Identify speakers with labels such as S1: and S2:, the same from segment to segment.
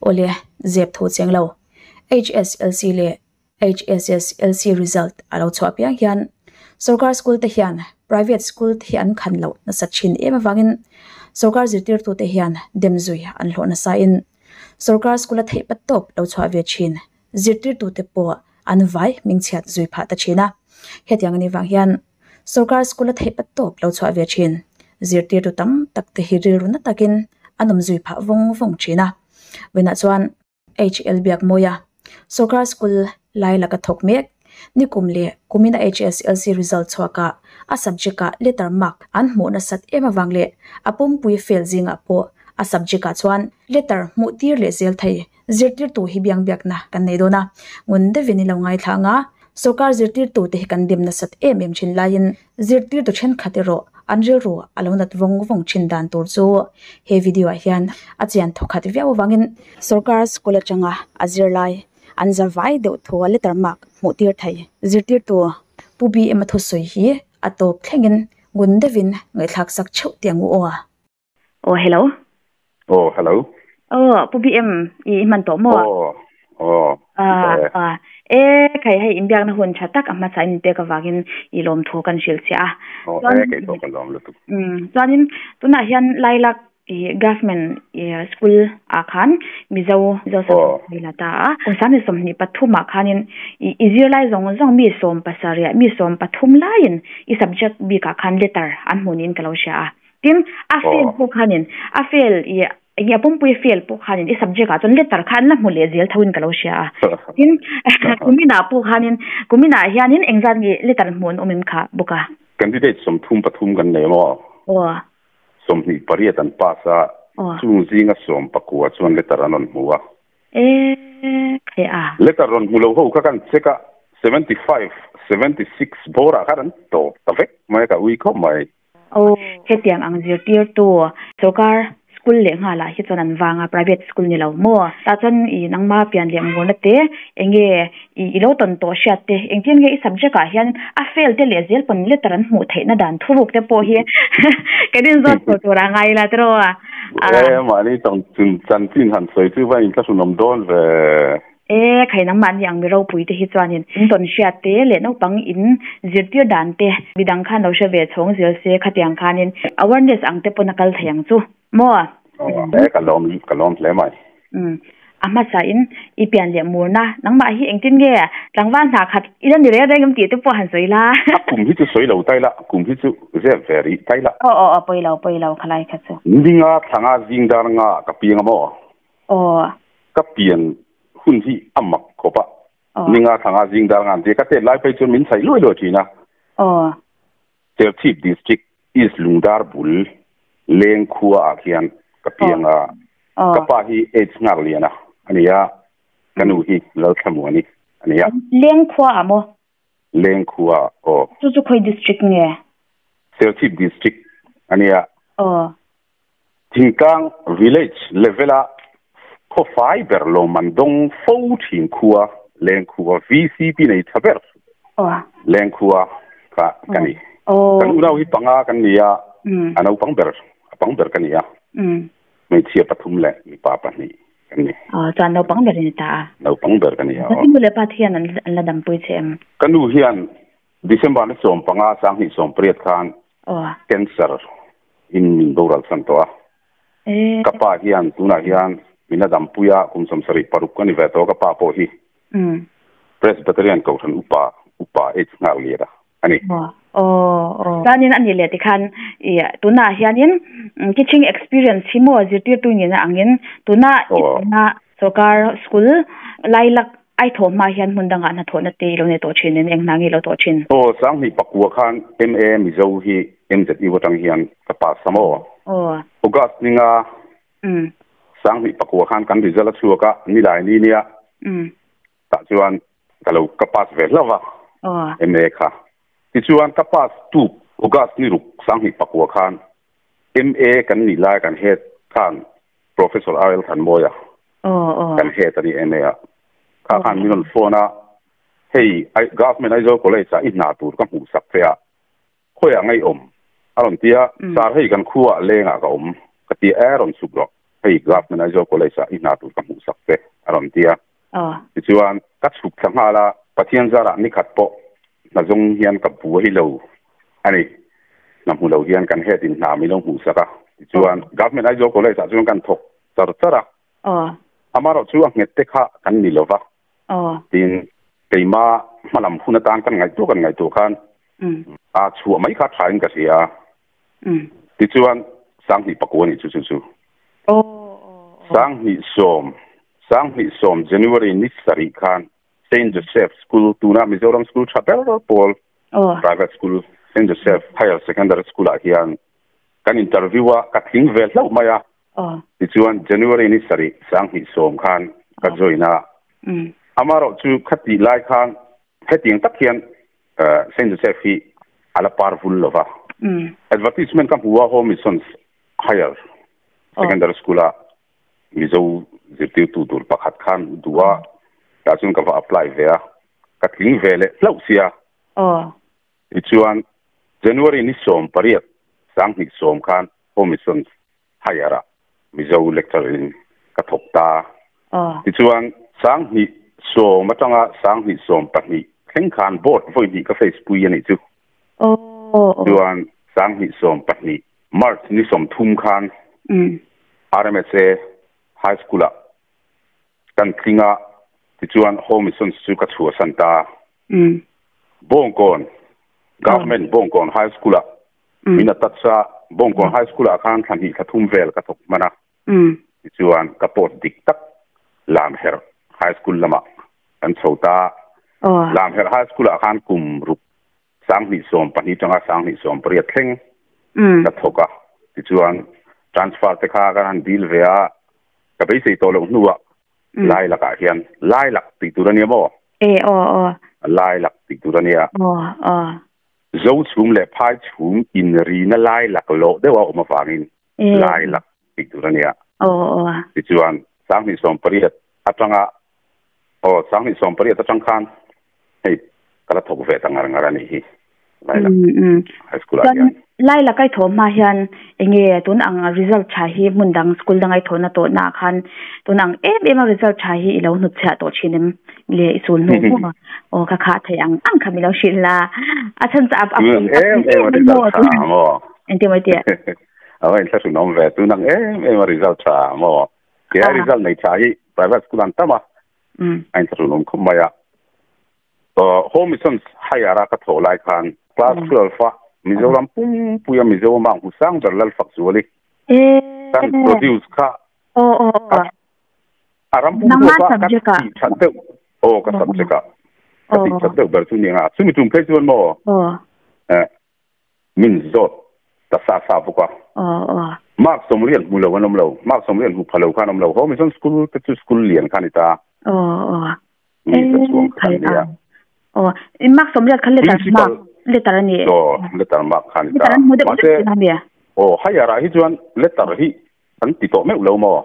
S1: Awle, zep tho cheng lo. HSLC leh HSSLC result a lo chhuah piang hian sorkar school te hian private school te hi an khan loh nasat thin em avangin sorkar zirtirtute hian dem zui an hlawh nasa in sorkar school a theih pat tawp lo chhuah ve thin zirtirtute pawh an vai hmingchhiat zui phah ta thin a. Hetiang anih vang hian sorkar school a theih pat tawp lo chhuah ve thin zirtirtu tam tak te hi rilru na takin an awm zui phah vawng vawng thin a. Vawiinah chuan. HL Biakmawia, Sorkar School lai laka thawk mek, nikum leh kumina HSLC result chhuakah a subject-ah letter mark an hmuh nasat em avang leh a pumpui fail zingah pawh a subject-ah chuan letter hmuh tir leh zel thei zirtirtu hi biang biakna kan nei dawn a, ngun deuhin i lo ngaithla ang a, sorkar zirtirtute hi kan dim nasat em em thin laiin Zirtirtu thenkhat erawh an rilru a lo nat vawng vawng thin dan tur chu he video ah hian a chian thawkhat viau avangin sorkar school atanga a zirlai an za vai deuh thu a letter mark hmuh tir thei. Zirtirtu Pu BM a thusawi hi a tawp thlengin ngun deuhin ngaihthlak sak theuh tih ang u aw. Aw hello.
S2: Aw hello.
S1: Aw Pu BM i hman tawh maw?
S2: Aw aw.
S1: Ah ah e khai hei inbiakna hun tha tak a hmasa in pek avangin i lawmthu kan hrilh che a.
S2: Aw e kei pawh ka lawm lutuk.
S1: Um chuanin tunah hian Lailak i government i school ah khan Mizo Mizo subject a la ta a. Kum sangni 23 ah khanin i i zirlai zawng zawng mi 17 mi 13 laiin i subject bikah khan letter an hmuh niin ka lo hria a. Tin, a fail pawh khanin, a fail i enge a pumpui fail pawh khanin i subject ah chuan letter kha an la hmu leh zel tho in ka lo hria a. Tin, kuminah pawh khanin, kuminah hianin engzat nge letter hmuh an awm em kha bawk a?
S2: Candidate 33 kan nei maw?
S1: Aw.
S2: 28 an pass a, chung zinga 19 chuan letter an rawn hmu a.
S1: E, khe a.
S2: Letter rawn hmu lo ho kha kan check a, 75, 76 bawrah khan an tawp ta vek mai a, ka ui khawp mai.
S1: Aw, hetiang ang zirtirtu sorkar school leh nghalah hi chuan an vang a, private school ni lo maw? Tah chuan i nangma pian leh ngurna te, enge i i lo tawn tawh hriat te, engtin nge i subject ah hian a fail te leh zel pawn letter an hmuh theihna dan thuruk te pawh hi kan inzawt tur tur a ngai ila tiraw a.
S2: E, mahni chanchin han sawi chu va inthlahrunawm dawn ve.
S1: E, khai nangmahni ang mi ropui te hi chuanin in tawn hriat te leh naupang in zirtir dan te midang khan lo hre ve chhawng zel se khatiang khanin awareness ang te pawn a kal thei ang chu maw?
S2: E, ka lawm, ka lawm hle mai.
S1: Umm, a hmasa in i pian leh murna nangmah hi engtin nge tlangval hna khat i la ni reng reng em tih te pawh han sawi la.
S2: A kum hi chu sawi lo tai la, kum hi chu zep ve rih tai la.
S1: Aw aw aw, pawi lo, pawi lo khalai kha chu.
S2: Ninga thlanga zingdar nga ka piang a maw?
S1: Aw.
S2: Ka pian hun hi a mak khawp a.
S1: Aw.
S2: Ninga thanga zing dar ngan tia ka tet lai phei chuan min chhaih luai luai thin a.
S1: Aw.
S2: Serchhip District East Lungdar bul Leng khua ah khian ka piang a.
S1: Aw.
S2: Ka pa hi H nghak lian a a ni a, ka nu hi Lalthlamuani a ni a.
S1: Leng khua ah maw?
S2: Leng khua ah aw.
S1: Chu chu khawi district nge?
S2: Serchhip District a ni a.
S1: Aw.
S2: Thingtlang village level-a khawfai ber lawmman dawng fo thin khua Lengkhua VCP nei tha ber Lengkhua kha ka ni. Kan unau hi panga kan ni a, a naupang ber a pang ber ka ni a, hmeichhia pathum leh mipa pahnih kan ni.
S1: Chuan naupang ber i ni ta a?
S2: Naupang ber ka ni a.
S1: I nu leh pa te hian an la dampui che em?
S2: Ka nu hian December ni 15 2018 khan Cancer in min boral chhan tawh a. Ka pa hian tunah hian min a dampui a, kum 76 ka ni ve tawh a, ka pa pawh hi Presbyterian Kohhran Upa, Upa H Nghakliana a ni.
S1: Chuanin a nih leh tikhan i tunah hianin teaching experience hi maw zirtirtu nihna angin tuna i tuna sorkar school lailak Ai thawh hma hian hmun dangah hnathawhna te i lo nei tawh thin em? Eng hna nge i lo tawh thin?
S2: Aw, 2009 khan MA Mizo hi MZU atang hian ka pass a maw?
S1: Aw.
S2: August ninga 2009 khan kan result a chhuak a, nilai ni nia. Tah chuan ka lo ka pass ve hlauh a.
S1: Aw.
S2: MA kha. Tichuan ka pass tuk August ni ruk 2009 khan MA kan nih lai kan head khan Professor RL Thanmawia kan head a ni em e a. Kha khan min rawn phone a, hei Government Aizawl College ah i hna tur ka hmuh sak che a, khawiah ngei awm? A rawn ti a, Sir hei kan khuaah lengah ka awm ka ti a, rawn chhuk rawh. Hei government Aizawl College ah i hna tur ka hmuh sak che a rawn ti a. Tichuan ka chhuk thla nghal a, Pathian zarah nikhat pawh hna zawng hian ka buai lo a ni. Hna hmu lo hian kan head in hna min lo hmuh sak a. Tichuan Government Aizawl College ah chuan kan thawk char char a. Amaherawh chu a nghet te kha kan ni lo va. Tin, keima hmalam hun atan kan ngaihtuah kan ngaihtuah khan a chhuah mai kha thain ka hria a. Tichuan Sanghnih pakua nih chu chu chu. Sanghnih sawm, Sanghnih sawm January ni sarih khan Saint Joseph School tuna Mizoram School tha ber pawl private school Saint Joseph Higher Secondary School ah hian kan interview a ka tling ve hlauh mai a. Tichuan January ni sarih Sanghnih sawm khan ka join a. Amaherawh chu khatih lai khan hetiang tak hian Saint Joseph hi a la par vul lo va. Advertisement ka hmu a Home Missions Higher Secondary School a Mizo zirtirtu tur pakhat khan duh a, tah chuan ka va apply ve a, ka tling ve leh hlauh sia. Tichuan January ni 18 sanghnih sawm khan Home Missions Higher ah Mizo lecturer in ka thawk ta. Tichuan sanghnih sawm atanga sanghnih sawm pahnih thleng khan board vawi hnih ka face pui a nih chu. Chuan sanghnih sawm pahnih March ni 30 khan RMSA High School ah kan tling a, tichuan Home Missions chu ka chhuahsan ta. Bawngkawn Government Bawngkawn High School ah min a touch a, Bawngkawn High School ah khan thla hnih thla thum vel ka thawk hman a, tichuan ka post dik tak Lamherh High School lamah kan chho ta. Lamherh High School ah khan kum ruk sanghnih sawm pahnih tanga sanghnih sawm pariat thleng ka thawk a, tichuan transfer te kha kan han deal ve a, ka beisei tawh loh hnuah lai lakah hian lai lak tih tur a nia maw?
S1: E aw aw.
S2: Lai lak tih tur a nia.
S1: Aw aw.
S2: Zo chhum leh phai chhum inrina lai lak lawh deuh a awm avangin lai lak tih tur a nia.
S1: Aw aw.
S2: Tichuan sanghnih sawm pariat atanga aw sanghnih sawm pariat atang khan hei ka la thawk ve ta ngar ngar a nih hi lai lak high school ah hian.
S1: Lai lak ai thawh hma hian enge tun ang result tha hi hmun dang school dang ai thawhna tawh na khan tun ang em em a result tha hi i lo hnut chhiah tawh thin em le i sul hnu hnu aw ka khah thei ang ang kha mi lo hrilh la a chhan chu a
S2: em em a result tha maw
S1: engtin mai tia
S2: aw in thlahrun awm ve tun ang em em a result tha maw ke a result nei tha hi private school an tam a a in thlahrun awm khawp mai a Home Missions Higher a ka thawh lai khan class 12 a Mizoram pumpuia Mizo mang hmu sang ber Lalfak Zuali kan produce kha a ram pum huap a ka tih that deuh aw ka subject a ka tih that deuh ber chu ni anga chumi tum phei chuan maw min zawt ta sa sa bawk a mark sawmriat hmu lo an awm lo mark sawmriat hmu pha lo khan awm lo Home Mission School te chu school lian kha ni ta mi ka chuang kha kan nia
S1: aw mark sawmriat kha letter mark letter a ni
S2: aw letter mark kha ni ta
S1: mahse
S2: aw higher ah hi chuan letter hi An ti tawh meuh lo maw?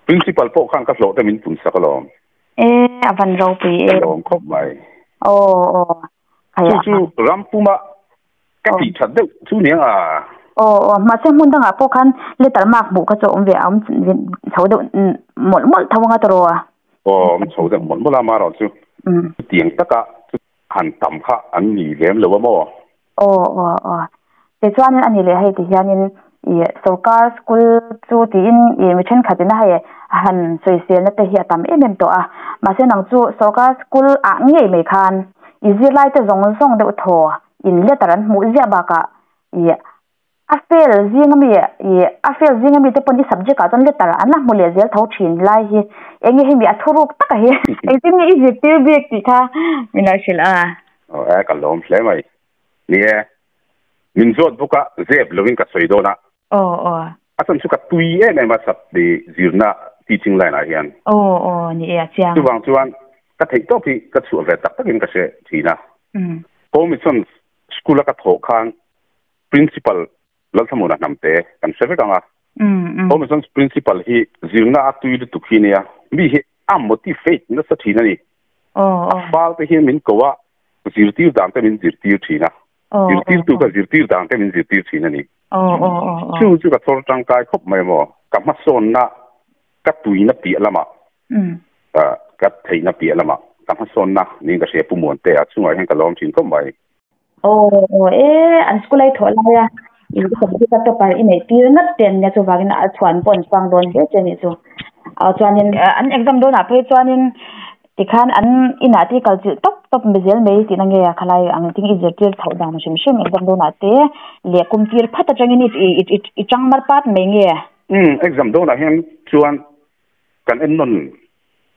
S2: Principal pawh khan ka hlawh te min pun sak alawm.
S1: E, a van ropui e.
S2: Ka lawm khawp mai.
S1: Aw, aw.
S2: Chu chu ram puma ka tih that deuh chu niang a.
S1: Aw, aw. Mahse hmun dangah pawh khan letter mark hmuh kha chu a awm ve a, awm chho deuh mawlh mawlh tho anga tawh a.
S2: Aw, awm chho deuh mawlh mawlh a, amaherawh chu chutiang taka chu han tam kha an ni lem lo a maw?
S1: Aw aw aw. Tichuanin a ni leh hei ti hianin ih sorkar school chu tiin ih mi thenkhatin a hei han sawiselna te hi a tam em em tawh a. Mahse nang chu sorkar school ah ngei mai khan ih zirlai te zawng zawng deuh thaw in letter an hmuh ziah bakah ih a fail zing ami ih a fail zing ami te pawn i subject ah chuan letter an la hmu leh zel tho thin lai hi eng nge hemi a thuruk taka hi engtin nge i zirtir bik tih kha min lo hrilh a.
S2: Aw e, ka lawm hle mai. Ni e, min zawt bawk a, zep lovin ka sawi dawn a.
S1: Aw aw.
S2: A chhan chu ka tui em em a sap zirna teaching line ah hian.
S1: Aw aw, ni e a chiang.
S2: Chuvang chuan ka theih tawp hi ka chhuah ve tak takin ka hre thin a. Home Missions School a ka thawh khan Principal Lalthamuna Hnamte kan hre vek ang a. Home Missions Principal hi zirna a tui lutuk hi nia, mi hi a motivate nasa thin a ni. A fal te hian min ko a, zirtir dan te min zirtir thin a. Zirtirtu kha zirtir dan te min zirtir thin a ni. Chu chu ka chhawr tangkai khawp mai maw ka hmasawnna ka tuina piah lamah ka theihna piah lamah ka hmasawnna niin ka hria Pu Muantea chungah hian ka lawm thin khawp mai.
S1: Aw aw e an school ai thawh lai a in subject a topper i neih tir ngat te an nia chuvangin a chhuan pawh an chuang dawn hle che a nih chu. Aw chuanin an exam dawnah phei chuanin tikhan an inah te kal chilh tawp tawp mi zel mai tihna nge a khalai ang ting i zirtir chhoh dan hrim hrim exam dawnah te leh kum tir phat atangin i i i chang mar pat mai nge.
S2: Umm exam dawnah hian chuan kan en nawn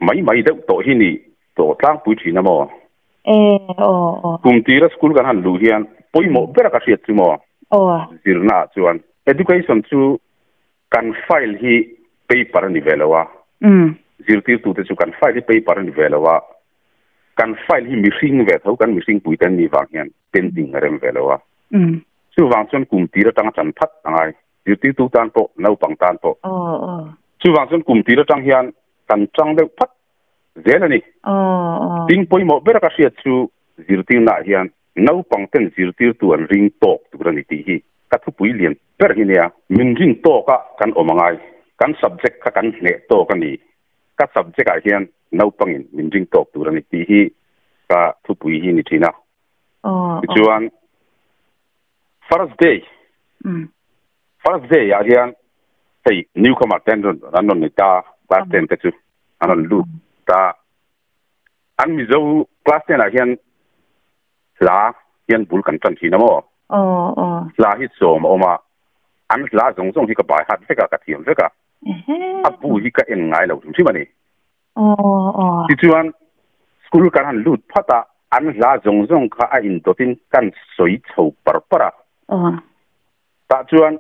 S2: mai mai deuh tawh hi ni tawh tlangpui thin a maw?
S1: E aw aw.
S2: Kum tira school kan han luh hian pawimawh ber a ka hriat chu maw?
S1: Aw.
S2: Zirna ah chuan education chu kan file hi paper a ni ve lo a. Zirtirtute chu kan file hi paper a ni ve lo a. Kan file hi mihring ve tho kan mihring puite an nih vang hian pending a rem ve lo a. Chuvang chuan kum tir atanga chan phat a ngai. Zirtirtu tan pawh, naupang tan pawh. Chuvang chuan kum tir atang hian kan chang deuh phat zel a ni. Ding pawimawh ber a ka hriat chu zirtirnaah hian naupang ten zirtirtu an ring tawk tur a ni tih hi ka thupui lian ber hi nia. Min ring tawk a kan awm angai. Kan subject kha kan hneh tawk a ni. Ka subject ah hian naupangin min ring tawk tur a ni tih hi ka thupui hi ni thin a. Tichuan first day first day ah hian hei newcomer te an rawn ni ta class 10 te chu an rawn lut ta an Mizo class 10 ah hian hla hian bul kan tan thin a maw hla hi sawm a awm a an hla zawng zawng hi ka bai hat vek a ka thiam vek a a bu hi ka en ngai lo hrim hrim a ni. Tichuan, school kan han lut phat a, an hla zawng zawng kha a indawtin kan sawi chho par par a. Tah chuan,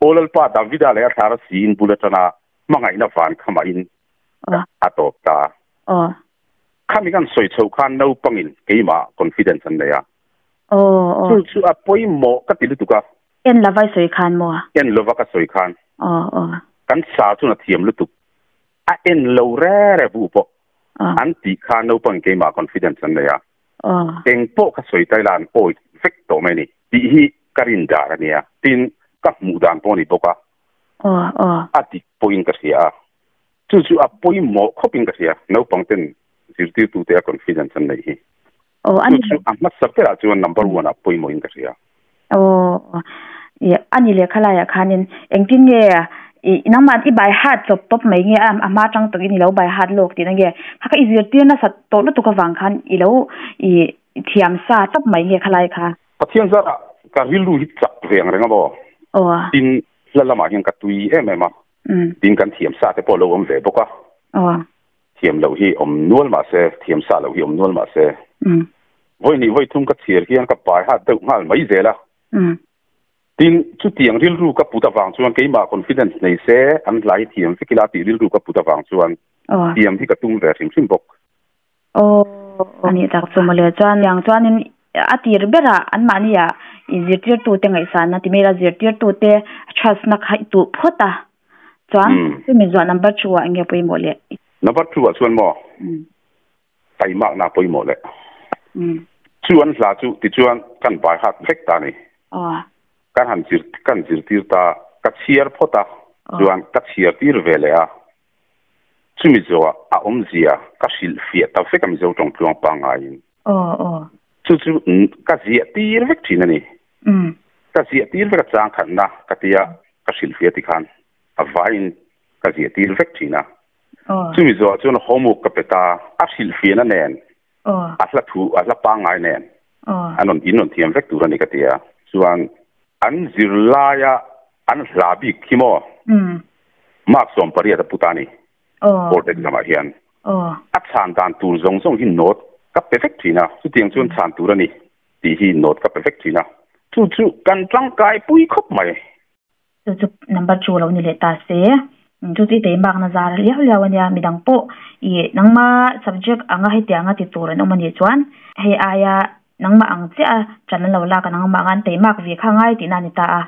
S2: Aw Lalpa Davida leh a thlara siin bul atanga hmangaihna van khamahin a tawp ta. Khami kan sawi chho khan naupangin keimah confidence an nei a. Chu chu a pawimawh ka ti lutuk a.
S1: En lova i sawi khan maw?
S2: En lova ka sawi khan. Kan sa chuan a thiam lutuk. A en lo re re bu pawh an tih kha naupang keimah confidence an nei a, eng pawh ka sawi ta ila an awi vek tawh mai a ni tih hi ka rin dar a nia. Tin, ka hmuh dan pawh a ni bawk a, a dik pawhin ka hria a, chu chu a pawimawh khawpin ka hria naupang ten zirtirtute a confidence an neih hi. Chu chu a hmasa berah chuan number one ah pawimawhin ka hria.
S1: Aw, a ni lehkha laiah khanin engtin nge i nangmah i by heart chawp tawp mai nge a hma atang tawhin i lo by heart lawk tihna nge kha kha i zirtir nasat tawh lutuk avang khan i lo i thiam sa tawp mai nge khalai kha.
S2: Pathian zarah ka rilru hi chak ve ang reng a maw?
S1: Aw.
S2: Tin, hla lamah hian ka tui em em a. Tin, kan thiam sa te pawh a lo awm ve bawk a.
S1: Aw.
S2: Thiam loh hi awm nual mah se, thiam sa loh hi awm nual mah se. Vawi hnih vawi thum ka chhiar hian ka pai hat deuh nghal mai zel a. Tin, chutiang rilru ka put avang chuan keimah confidence nei se an hla hi thiam vek ila tih rilru ka put avang chuan thiam hi ka tum ve hrim hrim bawk.
S1: Aw, a nih tak chu mawle. Chuan tiang chuanin a tir berah anmahniah i zirtirtute ngaihsanna ti mai ila zirtirtute trust-na kha i tuh phawt a. Chuan chumi zuah number two ah enge pawimawh le?
S2: Number two ah chuan maw taimakna pawimawh le. Chu an hla chu tichuan kan bai hat vek ta a ni. Kan han zir kan zirtir ta ka chhiar phawt a chuan ka chhiar tir ve leh a. Chumi zawhah a awmzia ka hrilh fiah ta vek a Mizo tawng tluang pangaiin. Chu chu ka ziah tir vek thin a ni. Ka ziah tir vek a chang khatna ka tia ka hrilh fiah tikhan a vaiin ka ziah tir vek thin a. Chumi zawhah chuan homework ka pe ta a hrilh fiahna nen a hla thu a hla pangngai nen an rawn in rawn thiam vek tur a ni ka ti a. Chuan an zirlaia an hla bik khi maw mark 18 a pu ta a ni board exam ah hian a chhan dan tur zawng zawng hi note ka pe vek thin a chutiang chuan chhan tur a ni tih hi note ka pe vek thin a chu chu kan tangkai pui khawp mai.
S1: Chu chu number two lo ni leh ta se, chu chu i teimakna zar liau liau a nia, midang pawh i nangma subject anga hetianga ti tur an awm a nih chuan hei aia nangmah ang chiah a ṭan an lo lak a, nangmah anga an teimak ve kha ngai tihna a ni ta a.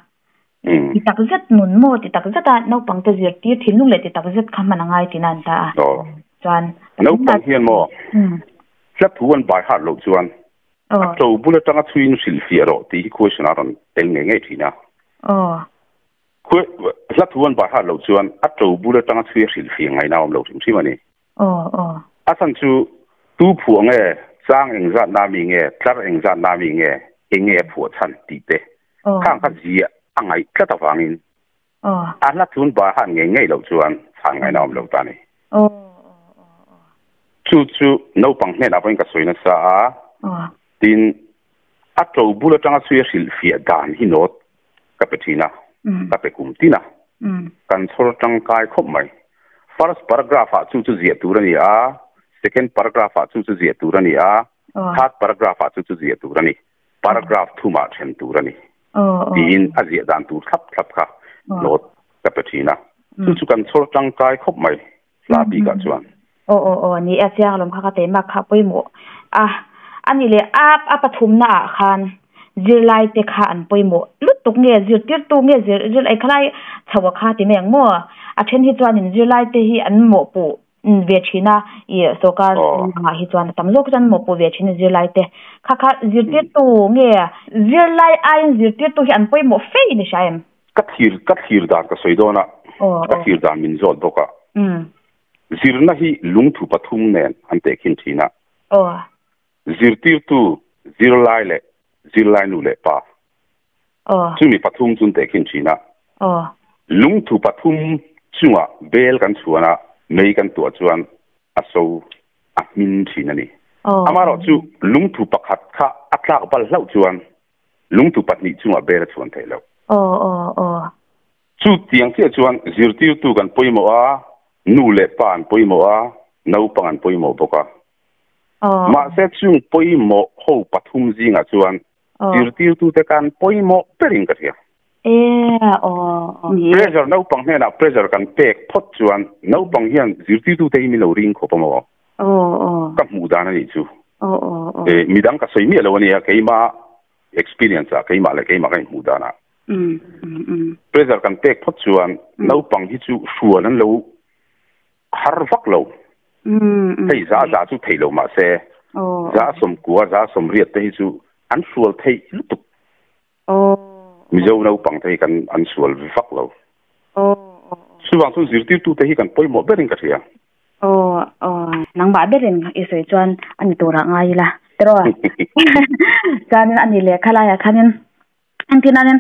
S1: Ti tak zet nun maw ti tak zeta naupangte zirtir thinlung leh ti tak zet kha hman a ngai tihna a ni ta a. Chuan
S2: Naupang hian maw hla thu an bai harh loh chuan a to bul atanga chhuiin hrilhfiah rawh tih hi question a rawn tel ngei ngei thin a. Khu hla thuan ba ha lo chuan a to bula tanga chui hril fi ngai na om lo hrim hrim ani. A chan chu tu phu nge chang eng zat na mi nge tlar eng zat na mi nge enge phu chan ti te khang kha zia angai tlata wangin a hla thun ba han nge ngei lo chuan chang ngai na om lo ta ni. Chu chu no pang hne na point ka soina sa a tin a to bula tanga chui hril fi dan hi not ka petina ka pe kum tina kan chor tang kai khop mai. First paragraph a chu chu zia tur ani a, second paragraph a chu chu zia tur ani a, third paragraph a chu chu zia tur ani, paragraph thuma then tur ani. Tin a zia dan tur thlap thlap kha not ka petina chu chu kan chor tang kai khop mai la bi ka chuan.
S1: O ni a chiang lom kha ka te ma kha poimo a ani le a a pathum na khan zir lai te kha an poimo lut tuk nge zir tir tu nge zir zir ai khalai chawa kha ti meng mo a then hi chuan in zir lai te hi an mo pu ve thina i sokar nga hi chuan tam lok chan mo pu ve thina zir lai te kha kha zir tir tu nge zir lai ai zir tir tu hi an poimo fe ni shaim.
S2: Ka thir dan ka soidona ka thir dan min zot boka zir na hi lungthu pathum nen an te khin thina. Zir tir tu zir lai le zir lai nu le pa chu mi pathum chun te khin thina. Lungthu pathum chunga bel kan chuana mei kan tua chuan a so a min thina ni. Amaro chu lungthu pakhat kha atlak bal hlau chuan lungthu patni chunga bel chuan thailo. Chu tiang che chuan zir tir tu kan poimo a nu le pa an poimo a nau pang an poimo boka. Ma se chung poimo ho pathum zinga chuan zir tir tu te kan poimo perin ka thia. Pressure nau pang hena pressure kan pek phot chuan nau pang hian zir tir tu te mi lo ring kho pamo. Ka mu dan ani chu. Midang ka soi mi lo ani a keima experience a keima le keima kai mu dana. Pressure kan pek phot chuan nau pang hi chu shuan an lo har vak lo. Thei za za chu thei lo ma se za som kuwa za som riat te hi chu an sual thei lutuk. Mi zo nau pang thei kan an sual vak lo. Chuwang chu zir tir tu te hi kan poimo berin ka thia.
S1: Nang ba berin i soi chuan ani tura ngai la tro. Chuan ani le khala ya khanin an tinanin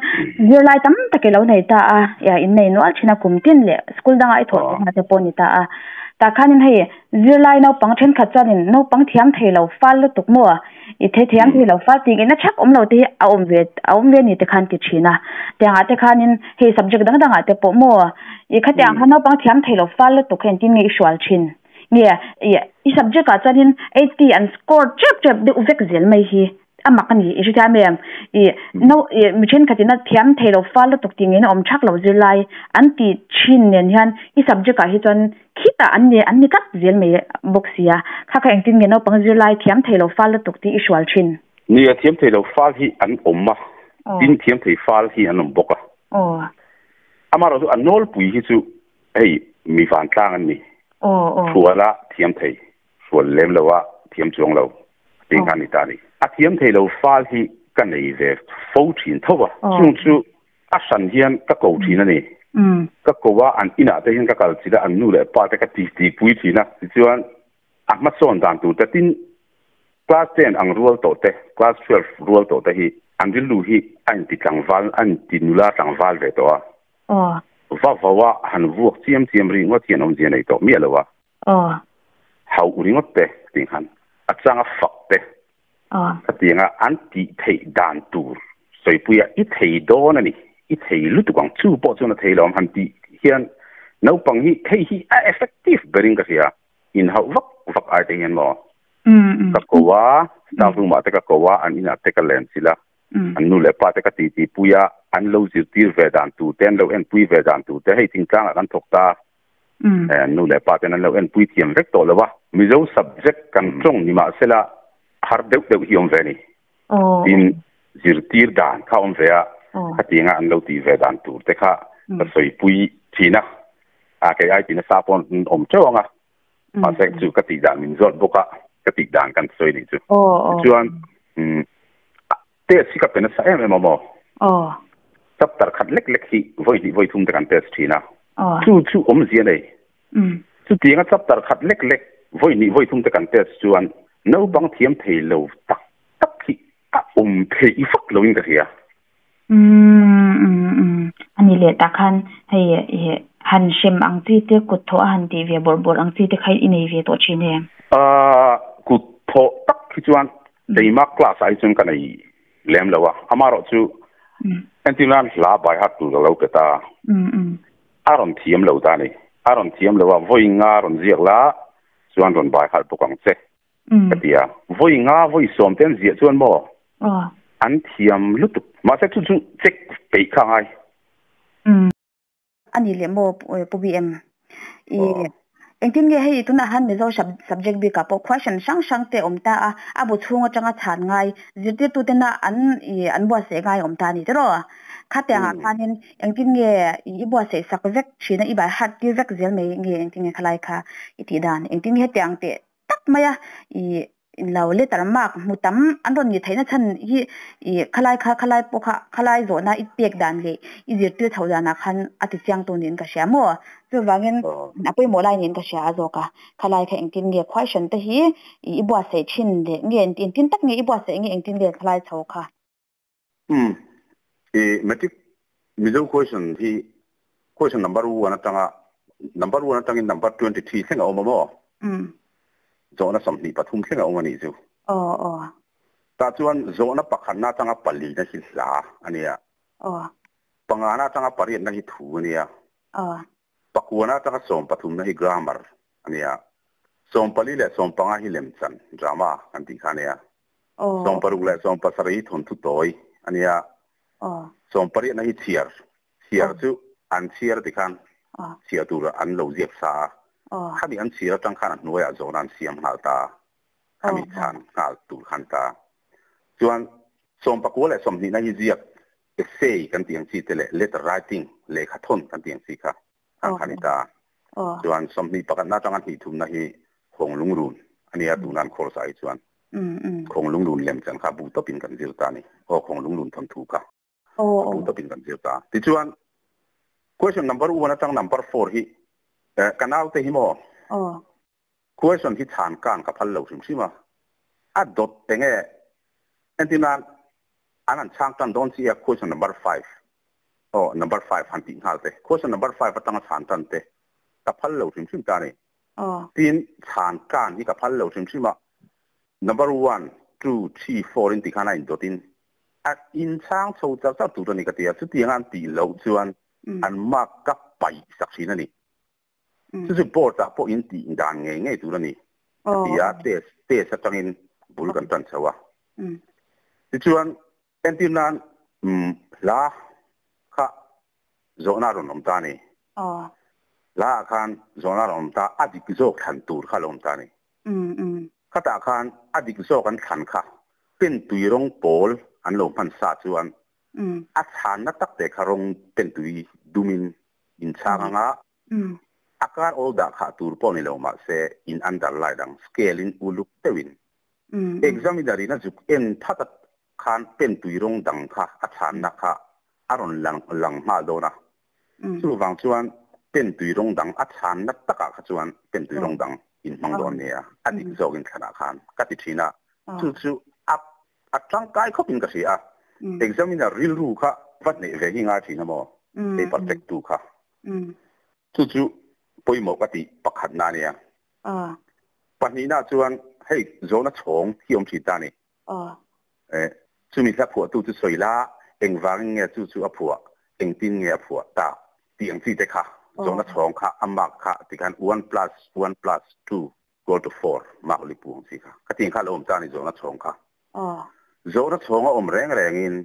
S1: zir lai tam take lo nei ta a ya in nei no al china kum tin le school danga ai thor na te poni ta a ta khanin hei zir lai no pang then khat chuanin no pang thiam thei lo fal lu tuk mo i the thiam thei lo fal ti na chak om lo te a om ve ni te khan ti thina tanga te khanin hei subject dang danga te po mo i khatyang khan no pang thiam thei lo fal lu tuk hen tin nge i shwal thin nge i subject a chuanin 80 and score chep chep de uvek zel mai hi amakani i ri mem i no mi chen khatina thiam thailo fal tuk ting in om thak lo zilai an ti chin nen hian i subject a hi chuan khita an ne an ni kat zel me boxia kha kha engtin nge no pang zilai thiam thailo fal tuk ti i shwal chin
S2: ni a thiam thailo fal hi an omma tin thiam thei fal hi an om boka amaro chu anol pui hi chu hei mi van tlang an ni thuala thiam thei sual lem lowa thiam chuang lo ting kan ni ta ni a thiam thei lo fal hi ka nei ve fo thin thowa chung chu a san hian ka ko thin ani ka ko wa an ina te hian ka kal chida an nu le pa te ka ti ti pui thina chuan a ma son dan tu ta tin class 10 ang rual to te class 12 rual to te hi an ri lu hi an ti tlangwal an ti nula tlangwal ve to a va va wa han vuak chiam chiam ri ngo chian om zian ei to mi alowa hau ri ngot te ting han a changa fak te ka tianga an ti thei dan tur soi puya i thei do na ni i thei lu tu kang chu po chu na thei lom han ti hian no pang hi thei hi a effective bering ka sia in hau vak vak ai te hian mo ka ko wa staff room a te ka ko wa an ina te ka len sila an nu le pa te ka ti ti puya an lo zir tir ve dan tu ten lo en pui ve dan tu te hei ting tlang an thok ta nu le pa ten an lo en pui thiam vek to lo wa mizo subject kan tong ni ma sela har deuh deuh hi om ve ni tin zir tir dan kha om ve a kha tinga an lo ti ve dan tur te kha ka soi pui thina a ke ai tin sa pon om chonga ma sek chu ka ti dan min zot boka ka ti dan kan soi ni chu chuan te si ka pen sa em em mo Chapter khat lek lek hi voi hnih voi thum te kan test thin a. Chu chu awmzia nei. Chutianga chapter khat lek lek voi hnih voi thum te kan test chuan naupang thiam thei lo tak tak hi a awm theih vak loin ka hria.
S1: A ni leh tak khan hei han hrem ang chi te kut thawh a han tih ve bawrh bawrh ang chi te kha i nei ve tawh thin em?
S2: Kut thawh tak hi chuan keimah class ah hi chuan ka nei lem lo a, amaherawh chu entir nan hla by heart tur ka lo pe ta. A rawn thiam lo ta a ni. A rawn thiam lo a, vawi nga rawn ziak la chuan rawn by heart bawk ang che ka ti a. Vawi nga vawi sawm te an ziah chuan maw an thiam lutuk. Mahse chu chu check peih kha a ngai.
S1: A ni leh maw Pu BM? I engtin nge hei tunah han Mizo subject bikah pawh question hrang hrang te awm ta a, a bu chhung atanga chhan ngai zirtirtutena an i an buatsaih ngai awm ta a ni tiraw? Khatiangah khanin engtin nge i buatsaih sak vek thin a, i by heart tir vek zel mai nge engtin nge khalai kha i tih dan? Engtin nge hetiang teh tak mai a i lo letter mark hmu tam an rawn ni theihna chhan hi i khalai kha khalai pawh kha khalai zawhna i pek dan leh i zirtir chhoh danah khan a ti chiang tur niin ka hria maw? Chuvangin a pawimawh lai niin ka hria a zawk a, khalai kha engtin nge question te hi i buatsaih thin leh nge engtin tak nge i buatsaih nge engtin nge khalai chho kha?
S2: Umm i matric Mizo question hi question number one atanga number one atangin number 23 thleng a awm a maw?
S1: Umm.
S2: Zawhna 23 thleng a awm a nih chu.
S1: Aw aw.
S2: Tah chuan zawhna pakhatna atanga palina hi hla a nia.
S1: Aw.
S2: Pangana atanga pariatna hi thu a nia.
S1: Aw.
S2: Pakuana atanga 13na hi grammar a nia. 14 leh 15 hi lemchan, drama, kan tih kha a nia. 60 leh 17 hi thawnthu tawi a nia. 80na hi chhiar, chhiar chu an chhiar ti khan chhiar tur an lo ziak sa a. Khami an chhiar atang khan a hnuaiah zawhna an siam nghal ta a, khami chhan nghal tur khan ta. Chuan 19 leh 20na hi ziak essay kan tih ang chi te leh letter writing, lehkha thawn kan tih ang chi kha ang kha a ni ta. Chuan 21na atanga 23na hi Khawng Lungrun a nia tuna an course ah hi chuan Khawng Lungrun lem chan kha bu tawpin kan zir ta a ni. Aw Khawng Lungrun thawnthu kha a bu tawpin kan zir ta. Tichuan question number one atang number four hi ka naute hi maw question hi chhan kan ka phal lo hrim hrim a, a dawt enge entirnan an han chhang tan dawn chi a question number five aw number five han tih nghal te question number five atanga chhan tan te ka phal lo hrim hrim ta a ni. Tin chhan kan hi ka phal lo hrim hrim a, number one, two, three, four in ti khan a indawt in a inchhang chho char char tur a ni ka ti a, chutianga an tih loh chuan an mark ka paih sak thin a ni. Chu chu board ah pawh in tih dan ngei ngei tur a ni ka ti a, test test atangin bul kan tan chho a. Tichuan entir nan hla kha zawhna a rawn awm ta a ni. Hla ah khan zawhna a rawn awm ta, a dik zawk thlan tur kha a lo awm ta a ni. Khatah khan a dik zawk an thlan kha pen tui rawng pawl an lo hman sa chuan a chhanna tak te kha rawng pen tui dumin inchhang anga a kar awl dah khah tur pawh ni lo mahse in underline ang scale in uluk deuhin examiner in a zuk en that a khan pen tui rawng dang kha a chhanna kha a rawn lang lang nghal dawn a. Chuvang chuan pen tui rawng dang a chhanna takah kha chuan pen tui rawng dang in hmang dawn nia a dik zawkin thlanah khan ka ti thin a. Chu chu a a tangkai khawpin ka hria a. Examiner rilru kha va hneh ve hi ngai thin a maw paper check tu kha. Chu chu pawimawh ka tih pakhatna a nia. Pahnihna chuan hei zawhna chhawng hi awm thin ta a ni. Chumi hla phuahtu chu sawi la, engvangin nge chu chu a phuah, engtin nge a phuah tak tih ang chi te kha zawhna chhawng kha a mark kha tikhan one plus one plus two equal to four mark lipu ang chi kha. Khatiang kha a lo awm ta a ni zawhna chhawng kha. Zawhna chhawng a awm reng rengin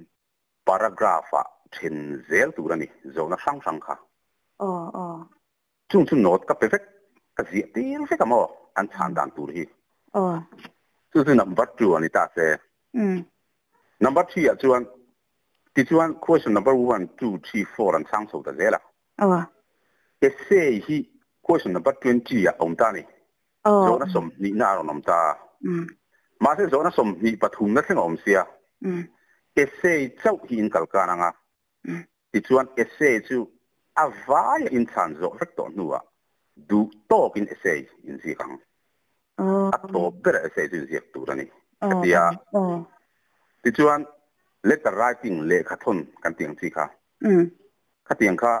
S2: paragraph ah then zel tur a ni zawhna hrang hrang kha. Chung chu note ka pe vek, ka ziah tir vek a maw an chhan dan tur hi. Chu chu number two a ni ta se. Number three ah chuan tichuan question number one, two, three, four an chhang chho ta zel a. Essay hi question number 20 ah a awm ta a ni. Zawhna 20 na a rawn awm ta a. Mahse zawhna 23 na thleng a awm sia. Essay chauh hi in kalkan ang a. Ti chuan essay chu a vaia in chhan zawh vek tawh hnuah duh tawkin essay in ziak ang. A tawp berah essay chu in ziak tur a ni ka ti a. Tichuan letter writing lehkha thawn kan tih ang chi kha. Khatiang kha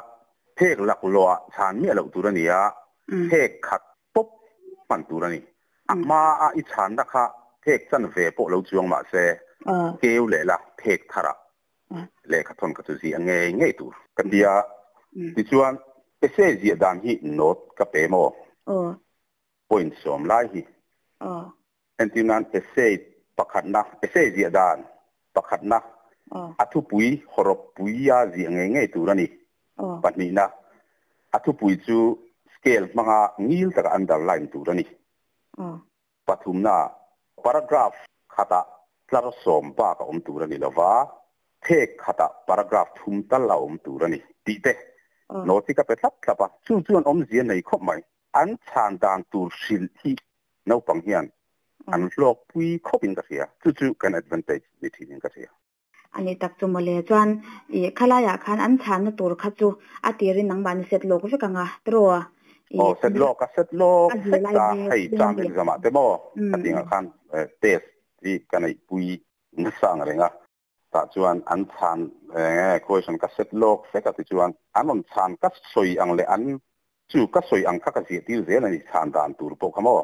S2: phek laklawh ah chhan miah loh tur a ni a, phek khat pawp hman tur a ni. A hma a i chhanna kha phek chan ve pawh lo chuang mah se, keu leh la phek thar ah lehkha thawn kha chu ziah ngei ngei tur ka ti a. Tichuan essay ziah dan hi note ka pe maw? Point sawm lai hi. Entir nan essay pakhatna, essay ziah dan pakhatna, a thupui hawrawp puia ziah ngei ngei tur a ni. Pahnihna, a thupui chu scale hmanga ngil taka underline tur a ni. Pathumna, paragraph khatah tlar sawm bak a awm tur a ni lova, phek khatah paragraph thum tal a awm tur a ni tih te note hi ka pe thlap thlap a, chu chuan awmzia nei khawp mai. An chhan dan tur hrilh hi naupang hian an hlawkpui khawpin ka hria, chu chu kan advantage ni thinin ka hria.
S1: A ni tak chu mawle chuan i khalaiah khan an chhanna tur kha chu a tirin nangmah ni set lawk vek ang a, tiraw?
S2: I Aw, set lawk a set lawk vek ta, hei term exam ah te maw khatingah khan test hi ka neihpui nasa ang reng a, tah chuan an chhan eng e question ka set lawk vek a tichuan an rawn chhan ka sawi ang leh an chu ka sawi ang kha ka ziah tir zel a ni chhan dan tur pawh kha maw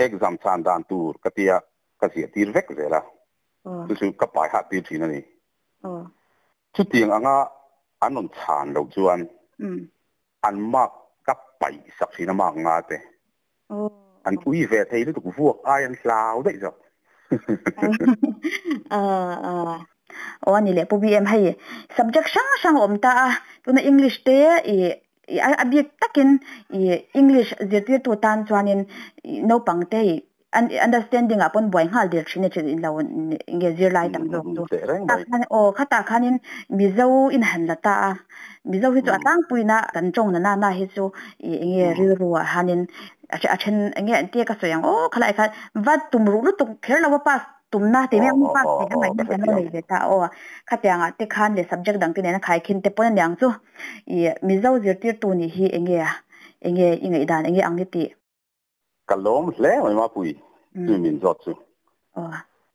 S2: exam chhan dan tur ka tia ka ziah tir vek zel a chu chu ka pai hat tir thin a ni. Chutiang anga an rawn chhan loh chuan an mark ka paih sak thin a mark nga te. An ui ve thei lutuk vuak ai an hlau daih zawk.
S1: Aw a ni leh Pu BM hei subject hrang hrang a awm ta a tuna English te i a bik takin i English zirtirtu tan chuanin naupang te i understanding ah pawn buai nghal der thin e thin in lo nge zirlai tam zawk chu aw khatah khanin Mizo in han la ta a Mizo hi chu a tlangpuina kan tawng na na hi chu i enge rilru ah hianin a then enge an tia ka sawi ang aw khalai kha va tum ruh lutuk kher lo a pass tumna tih mai ang pass theih a ngaihna kan lo nei ve ta aw khatiang ah te khan leh subject dang te nena khaikhin te pawn aniang chu i Mizo zirtirtu nih hi enge enge i ngaihdan enge ang i tih.
S2: Ka lawm hle mai Mapui chu min zawt chu.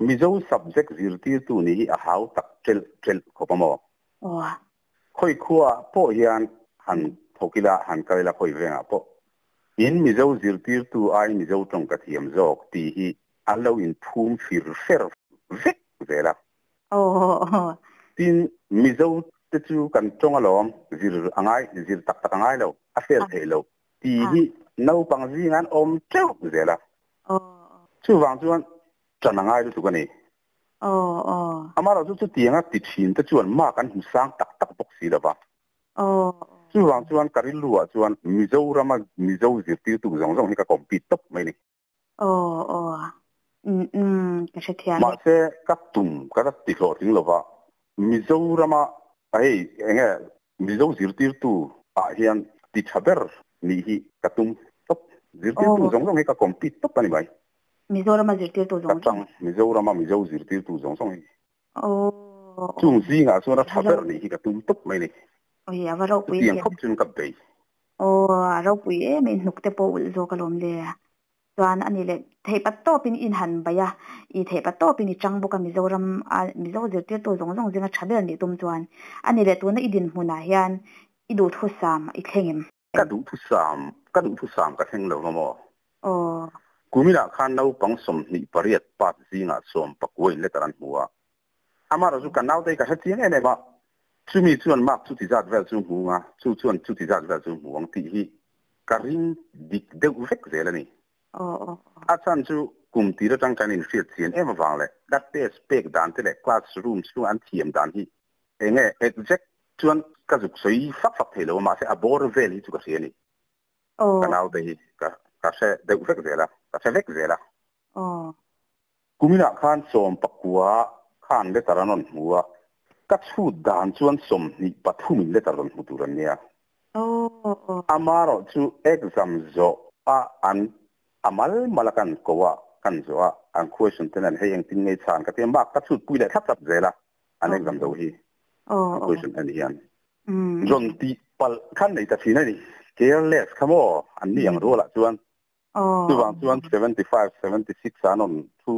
S2: Mizo subject zirtirtu nih hi a hau tak ṭelh ṭelh khawp a maw? Khawi khuaah pawh hian han thawk ila, han kal ila khawi vengah pawh in Mizo zirtirtu aiin Mizo tawng ka thiam zawk tih hi an lo inphum fir fer vek zel a. Tin, Mizo te chu kan tawng alawm, zir a ngai, zir tak tak a ngai lo, a fel theih loh. Tih hi naupang zinga an awm teuh zel a. Chuvang chuan ṭan a ngai lutuk a ni. Amaherawh chu chutianga ti thin te chuan mark an hmu sang tak tak bawk si lo va. Chuvang chuan ka rilruah chuan Mizorama Mizo zirtirtu zawng zawng hi ka compete tawp mai a ni. Mahse ka tum ka la ti hlawhtling lo va, Mizorama hei enge Mizo zirtirtu ah hian ti tha ber nih hi ka tum tawp. Zirtirtu zawng zawng hi ka compete tawp a ni mai.
S1: Mizorama zirtirtu zawng
S2: zawng. Ka chang Mizorama Mizo zirtirtu zawng zawng hi. Chung zingah chuan a tha ber nih hi ka tum tawp mai a ni. Chutiang khawp chuan ka bei.
S1: Aw, a ropui em em hnuk te pawh ulh zawk alawm le. Chuan a ni leh theih pat tawpin in han baih a, i theih pat tawpin i chang bawk a Mizoram a Mizo zirtirtu zawng zawng zinga tha ber nih tum chuan a ni leh tuna i dinhmunah hian i duhthusam i thleng em?
S2: Ka duhthusam, ka duhthusam ka thleng lo maw?
S1: Aw.
S2: Kuminah khan naupang 28 pass zingah sawmpakua in letter an hmu a, Amaherawh chu ka naute hi ka hre chiang em em a, chumi chuan mark chuti zat vel chu hmu ang a, chu chuan chuti zat vel chu hmu ang tih hi ka ring dik deuh vek zel a ni. A chhan chu kum tir atang kan inhriat chian em avang leh ka test pek dan te leh class room chhunga an thiam dan hi eng nge exact chuan ka zuk sawi fak fak thei lo a, mahse a bawr vel hi chu ka hria a ni. Ka naute hi ka hre deuh vek zel a, ka hre vek zel a. Kuminah khan 19 khan letter an rawn hmu a, ka chhut dan chuan 23 in letter rawn hmu tur an nia. Amaherawh chu exam zawh a an a mal mal a kan ko a, kan zawh a, an question ten an hei engtin ngei chhan ka ti a, mark ka chhut pui leh thlap thlap zel a an exam zo hi an question en hian. Zon ti pal khan nei ta thin a ni. Careless kha maw an ni ang rualah chuan. Chuvang chuan 75, 76 an rawn thu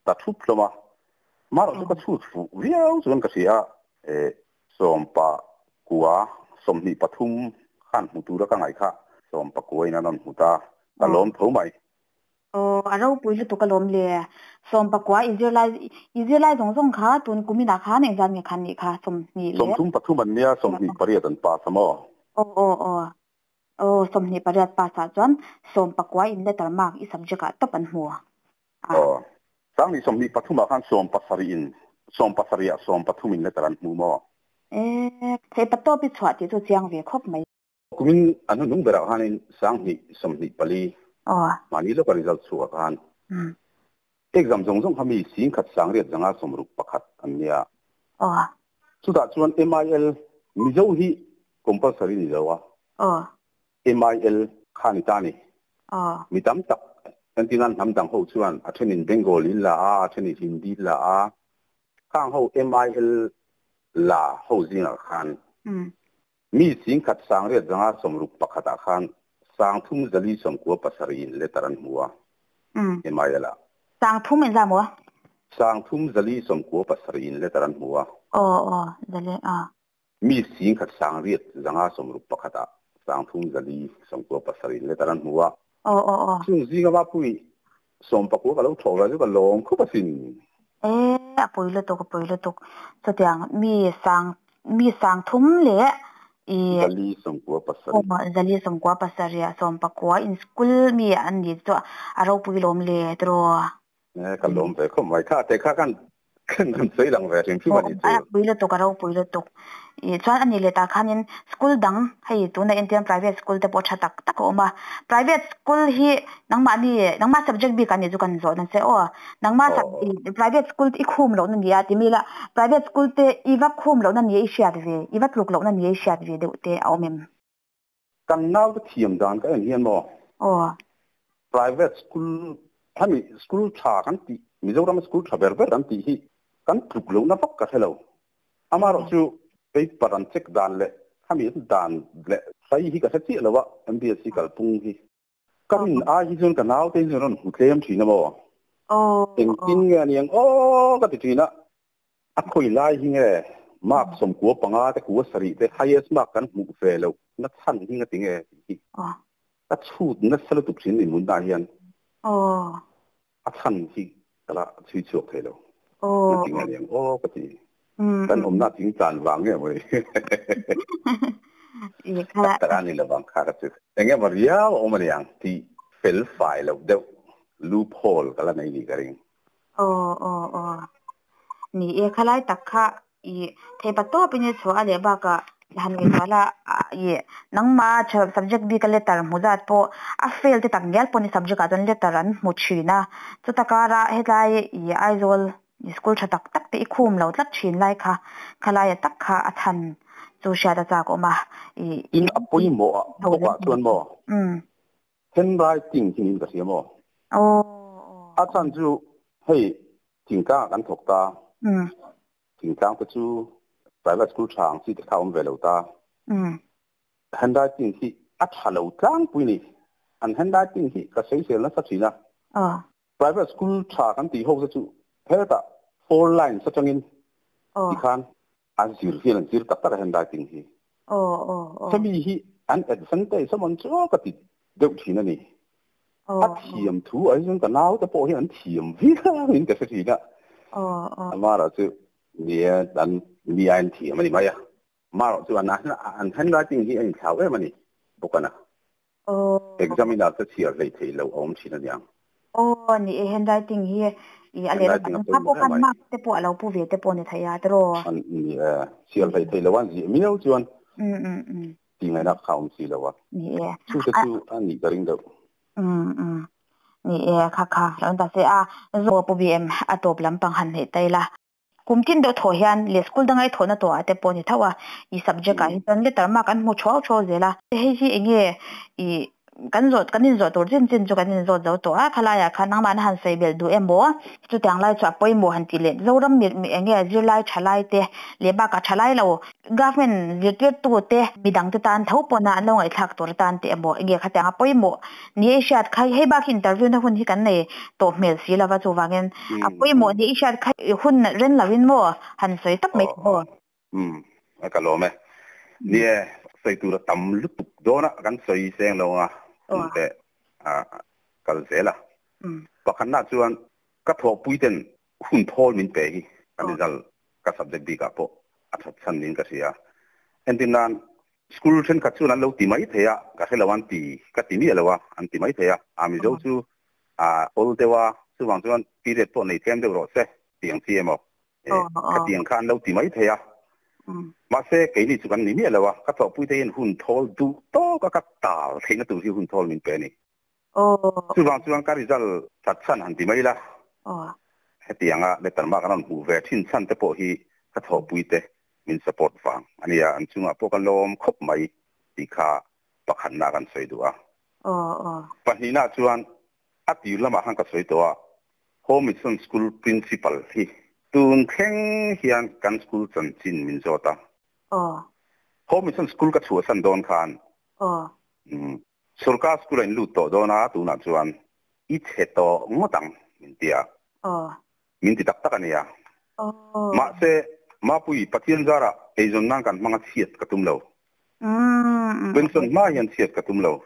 S2: ta thup hlawm a. Marawh chu ka chhut fuh viau chuan ka hria a, 19, 23 khan hmu tura ka ngaih kha 19 in an rawn hmu ta, ka lawm tho mai.
S1: Aw, a ropui lutuk alawm le. 19 i zirlai, i zirlai zawng zawng kha tun kuminah khan engzat nge khan nih kha? 20 leh.
S2: 33 an nia, 28 an pass a maw?
S1: Aw, aw, aw. Aw, 28 pass ah chuan 19 in letter mark i subject ah tawp an hmu a.
S2: Aw, sangni 23 ah khan 70 in, 70 ah 13 in letter an hmu maw?
S1: E, theihpa tawp i chhuah tih chu chiang ve khawp mai.
S2: Kumin an hnuhnung berah khanin 2024 mahni lawka result chhuakah khan exam zawng zawng kha mi 10,000 661 an nia. Chutah chuan MIL Mizo hi compulsory ni lo a, MIL kha ni ta ni. Mi tam tak entirnan hnam dang ho chuan a thenin Bengali in la a, a thenin Hindi in la a, khang ho MIL la ho zingah khan Mi 10,861 ah khan 3,497 in letter an hmu a, MIL ah.
S1: Sangthum in za maw?
S2: 3,497 in letter an hmu a.
S1: Aw aw, zali a.
S2: Mi 10,861 ah 3,497 in letter an hmu a.
S1: Aw aw aw.
S2: Chung zinga mapui 19 ka lo thawh ve chu ka lawm khup asin.
S1: E, a pui lutuk, a pui lutuk. Chutiang mi sang, mi 3,000 leh i.
S2: 497.
S1: Aw, 497 ah 19 in school mi an ni chu a ropui lawm le tiraw.
S2: E, ka lawm ve khawp mai. Kha te kha khan Kan han sawi lang ve hrim hrim a ni chu.
S1: A pui lutuk, a ropui lutuk. Ih chuan a ni leh tah khanin school dang hei tuna entir private school te pawh tha tak tak a awm a. Private school hi nangmahni nangmah subject bik ah nih chu kan zawh nasa aw. Nangmah private school te i khum lohna ni a ti mi la private school te i va khum lohna ni a i hriat ve i va tluk lohna ni a i hriat ve deuh te a awm em?
S2: Kan naute thiam dan ka en hian maw?
S1: Aw.
S2: Private school hemi school tha kan tih Mizoram school tha ber ber kan tih hi kan tluk lohna vak ka hre lo. Amaherawh chu paper an check dan leh khami an dan leh hlai hi ka hre chiah lo a MBSC kalpung hi. Ka rin ai hi chuan ka naute hi chuan rawn hmu tlem thin a maw? Engtin nge a niang aw ka ti thin a. A khawi lai hi nge mark 95 te 70 te highest mark kan hmuh ve loh na chhan hi nga ti nge tih hi ka chhut nasa lutuk thin ni munah hian a chhan hi ka la chhui chhuak thei lo. Nga ti nge aniang aw ka ti. Kan awmna thing tlan vang nge maw ni. Tak tak a ni lovang kha ka chu. Eng emaw riau a awm aniang tih fel fai loh deuh loophole ka la nei ni ka ring.
S1: Aw aw aw. Ni e khalai tak kha i theipa tawpin i chhuah a leh bakah han ngaihtuah la i nangma subject bik a letter hmu zat pawh a fail te tak ngial pawh ni subject ah chuan letter an hmu thin a chuta karah hetlai i Aizawl school tha tak tak te i khum lo tlat thin lai kha khalaia tak kha a chhan chu hriat a chak awm a i.
S2: Tin a pawimawh ah bawkah chuan maw? Handwriting hi niin ka hria maw? A chhan chu hei thingtlang ah kan thawk ta. Thingtlang te chu private school tha ang chi te kha awm ve lo ta. Handwriting hi a tha lo tlangpui ni. An handwriting hi ka sawisel nasa thin a. Private school tha kan tih ho te chu hetah four lines atangin tikhan an zir hian an zir tak tak a handwriting hi. Hemi hi an advantage a mawn chu ka ti deuh thin a ni. A thiam thu ah hi chuan ka nau te pawh hi an thiam viau in ka hre thin a. Amaherawh chu nia an mi aiin thiam a ni mai a. Amaherawh chu an handwriting hi a inthlau em a ni bawk a na. Examiner te chhiar hlei thei lo a awm thin a niang.
S1: Aw ni e, handwriting hi i a lehlam
S2: Handwriting a
S1: an hma
S2: pawimawh
S1: pawh
S2: em
S1: khan
S2: mai.
S1: mark te pawh a lo pu ve te pawh ni thei a tiraw.
S2: An ni e, chhiar hlei thei lo a zih miau chuan tih ngaihna kha a awm si lo a.
S1: Ni e.
S2: Chu te chu a nih ka ring deuh.
S1: Ni e, kha kha lo ni ta se a. Zaw pu BM a tawp lampang han hneih ta ila. Kum tin deuh thawh hian leh school danga i thawhna tawhah te pawh a ni tho a, i subject ah hi chuan letter mark an hmu thuau thuau zel a. Hei hi eng nge i
S3: Kan zawt kan in zawh tur chin chin chu kan in zawt zo tawh a, khalaiah khan nangmahna han sawi belh duh emaw chutiang lai chu a pawimawh han tih leh Zoram mi eng nge zirlai thalai te leh bakah thalai lo government zirtirtu te midang te tan tho pawna an lo ngaihthlak tur atan te emaw eng nge khatiang a pawimawh ni i hriat kha hei bak hi interview na hun hi kan nei tawh hmel si lova chuvangin a pawimawh ni i hriat kha i hun ren lovin maw han sawi tawp mai teh aw.
S2: Umm a ka lawm e. Nie sawi tur a tam lutuk dawn a kan sawi seng lo anga hun te a kal zel a. Pakhatna chuan ka thawhpui ten hun thawl min pe hi kan result ka subject bikah pawh a that chhan niin ka hria. Entir nan school thenkhat chuan an lo ti mai thei a, ka hre lo an ti ka ti miah lo a, an ti mai thei a, a Mizo chu a awl deuh a, chuvang chuan period pawh nei tlem deuh rawh se tih ang chi emaw Khatiang kha an lo ti mai thei a. Mahse, keini chu kan ni miah lo a, ka thawhpui te hian hun thawl duh tawk a ka tal theihna tur hi hun thawl min pe a ni. Chuvang chuan ka result that chhan han ti mai ila, hetianga letter mark an rawn hmuh ve thin chhan te pawh hi ka thawhpui te min support vang a nia, an chungah pawh ka lawm khawp mai tih kha pakhatna kan sawi duh a. Pahnihna chuan a tir lamah khan ka sawi tawh a, Home Mission School Principal hi tun thleng hian kan school chanchin min zawt a. Home Mission School ka chhuahsan dawn khan Sorkar school a in lut tawh dawn a, tunah chuan i chhe tawh ngawt ang min ti a. Min ti tak tak a nia. Mahse, Mapui, Pathian zarah eizawn nan kan hmang a chhiat ka tum lo. Pension hma hian chhiat ka tum lo.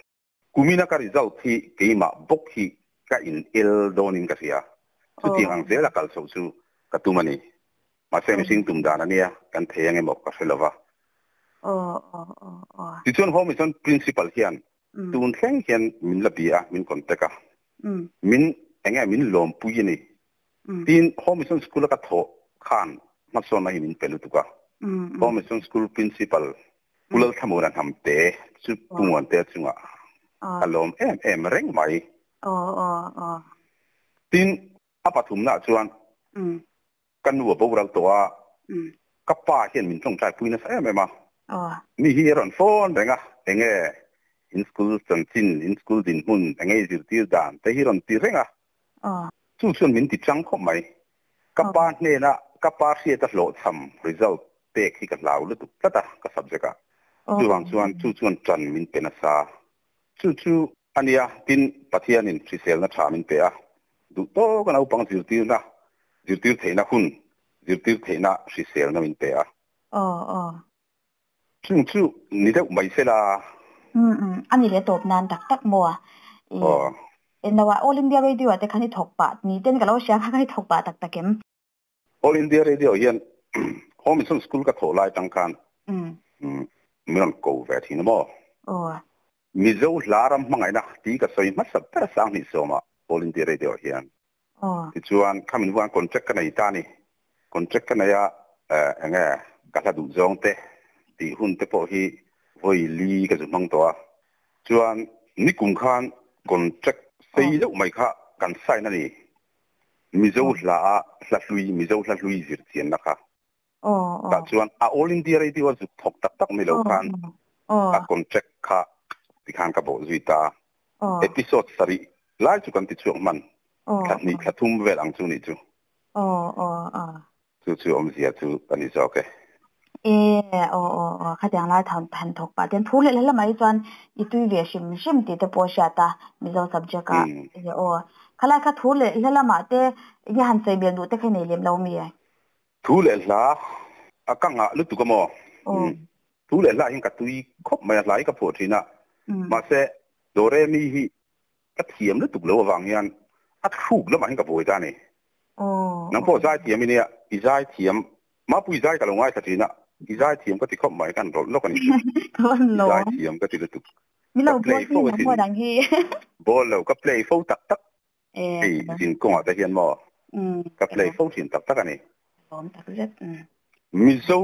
S2: Kumina ka result hi keimah bawk hi ka in el dawnin ka hria. Chutiang ang zela kal chhoh chu ka tum a ni. Mahse mihring tum dan a nia, kan thei ang emaw ka hre lova. Tichuan Home Mission Principal hian tun thleng hian min la bia a, min contact a. Min enge min lawmpui a ni. Tin, Home Mission School a ka thawh khan hmasawnna hi min pe lutuk a. Home Mission School Principal Pu Lalthlamuana Hnamte chu Pu Muantea chungah a lawm em em reng mai. Tin, a pathumnaah chuan ka nu a boral tawh a, ka pa hian min tawngtaipui nasa em em a. Mi hi a rawn phone reng a, enge in school chanchin, in school dinhmun, enge i zirtir dan te hi rawn ti reng a. Chu chuan min ti chang khawp mai. Ka pa hnena ka pa hriata hlawhchham result pek hi ka hlau lutuk tlat a ka subject ah. Chuvang chuan chu chuan tan min pe nasa. Chu chu a nia, tin Pathianin hriselna tha min pe a, duh tawka naupang zirtirna, zirtir theihna hun, zirtir theihna hriselna min pe a. Chung chu ni deuh mai se la.
S3: Umm a ni leh tawp nan tak tak maw a?
S2: Aw.
S3: Englo ah All India Radio ah te khan i thawk pah ni ten ka lo hria kha khan i thawk pah tak tak em?
S2: All India Radio hian Home Mission School ka thawh lai tang khan min rawn ko ve thin a maw?
S3: Aw.
S2: Mizo hla ram hmangaihna tih ka sawi hmasa ber a sang hnih sawm ah All India Radio hian. Tichuan kha min vuan contract ka nei ta a ni. Contract ka nei a, eng nge ka hla duh zawng te tih hun te pawh hi vawi li ka zu hmang tawh a. Chuan nikum khan contract sei deuh mai kha kan sign a ni. Mizo hla a hla hlui, Mizo hla hlui zir chianna kha. Tah chuan a All India Radio a zuk thawk tak tak mai lo khan a contract kha tikhan ka bawh zui ta a. Episode sarih lai chu kan ti chhuak hman. Thla hnih thla thum vel ang chu nih chu. Chu chu awmzia chu a ni zawk e.
S3: E aw aw aw khatiang lai than han thawk pah ten thu leh hla mai chuan i tui ve hrim hrim tih te pawh hriat a Mizo subject ah e aw khalai kha thu leh hla lamah te enge han sawi bel duh te kha i nei lem lo mi e.
S2: Thu leh hla a ka ngah lutuk a maw? Thu leh hla ah hian ka tui khawp mai a, hla hi ka phuah thin a. Mahse, Doremi hi ka thiam lutuk lo avang hian a thluk lamah hian ka buai ta a ni. Nang pawh zai thiam i nia, i zai thiam, Mapui zai ka lo ngaithla thin a, i zai thiam ka ti khawp mai, kan rawlh lawk a ni chu. I zai thiam ka ti lutuk. Ka play fo asin. Ball lo, ka play fo tak tak. Hei zin kawngah te hian maw ka play fo thin tak tak a ni. Mizo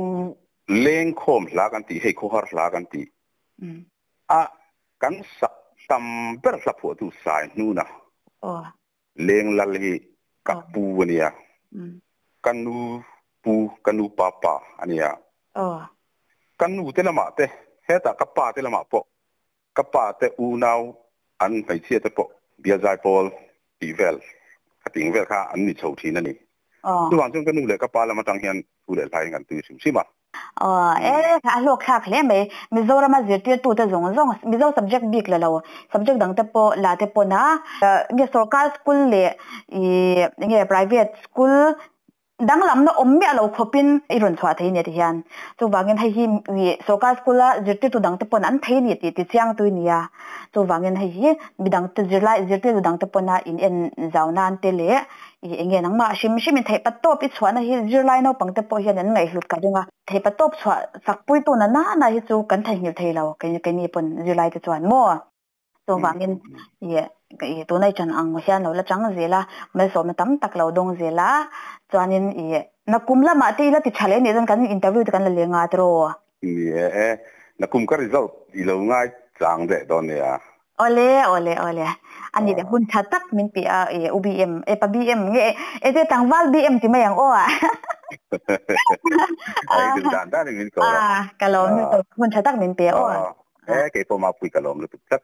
S2: lengkhawm hla kan tih hei khawhar hla kan tih a kan sak tam ber hla phuahtu Sai Hnuna leng lal hi ka pu a nia, ka nu pu ka nu pa pa a nia. Ka nu te lamah te hetah ka pa te lamah pawh ka pa te unau An hmeichhia te pawh bial zaipawl tih vel kha ting vel kha an ni chho thin a ni. Chuvang chuan ka nu leh ka pa lam atang hian thu leh hlaiin kan tui hrim hrim a.
S3: Aw e, a hlawk thlak hle mai. Mizorama zirtirtute zawng zawng Mizo subject bik la lo, subject dang te pawh la te pawn a, nge sorkar school leh ih nge private school Danglamna awm miah lo khawpin i rawn chhuah thei nia ti hian. Chuvangin hei hi ih sorkar school a zirtirtu dangte pawn an thei ni tih ti chiang tui nia. Chuvangin hei hi midangte zirlai zirtirtu dangte pawna in en zau nan te leh ih eng nge nangmah hrim hrimin theihpa tawp i chhuahna hi zirlai naupangte pawh hian an ngaihhlut ka ring a. Theihpa tawp chhuah chakpuitu na nana hi chu kan theihnghilh thei lo keini pawn zirlai te chuan maw? Chuvangin ih tuna i ṭan ang hian lo la chang zel a, malsawmna tam tak lo dawng zel a, chuanin ih nakum lamah te ila ti ṭha leh nih chuan kan interview te kan la leh ngat rawh.
S2: Ni e, nakum ka result i lo ngai chang leh dawn nia.
S3: Awle, awle, awle. A ni leh hun ṭha tak min ti a, ih u BM, e pa BM nge e te tlangval BM ti mai ang aw a.
S2: Ai duh dan dan in min ko lo.
S3: Ka lawm lutuk, hun ṭha tak min pe aw.
S2: E, keipawh mapui ka lawm lutuk tlat.